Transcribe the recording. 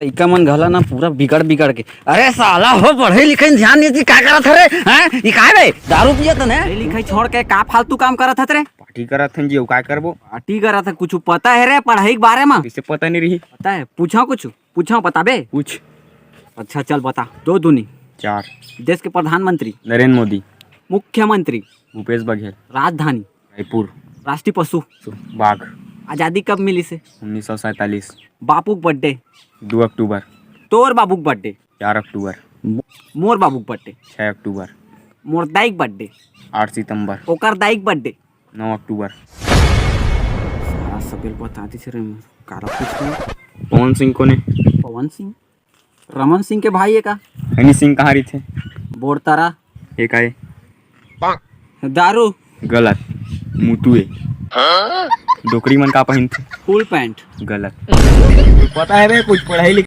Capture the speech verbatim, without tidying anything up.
लइका मन घला ना पूरा बिगड़ बिगड़ के। अरे साला हो, पढ़ई लिखई में ध्यान नहीं दी, का करत हरे? हैं? ई काय बे? दारू पियत हन, हैं? पढ़ई लिखई छोड़ के का फालतू काम करत हत रे? पार्टी करत हन जी, अउ काय करबो? पार्टी करत हन, कुछु पता हे रे पढ़ई के बारे म? कइसे पता नहीं रही? पता हे, पूछा कुछु, पूछा बताबे? पूछ। अच्छा चल बता, दो दूनी चार। देश के प्रधानमंत्री। नरेंद्र मोदी। मुख्यमंत्री। भूपेश बघेल। राजधानी। रायपुर। राष्ट्रीय पशु। बाघ। आजादी कब मिलिस हे? उन्नीस सौ सैंतालीस। बापू के बर्थडे। दो अक्टूबर। तोर बाबू के बर्थडे। चार अक्टूबर। मोर बाबू के बर्थडे। छः अक्टूबर। मोर दाई के बर्थडे। आठ सितंबर। ओकर दाई के बर्थडे। नौ अक्टूबर। सारा सबेल बता दिस रे, काला पूछबे? पवन सिंह कोन हे? पवन सिंह रमन सिंह के भाई हे का? हनी सिंह कहाँ रहिथे? बोरतारा। ये का हे? दारू। गलत। मुतुए। डोकरी मन का पहिनथे? फुल पैंट। गलत। पता हे बे, कुछ पढ़ई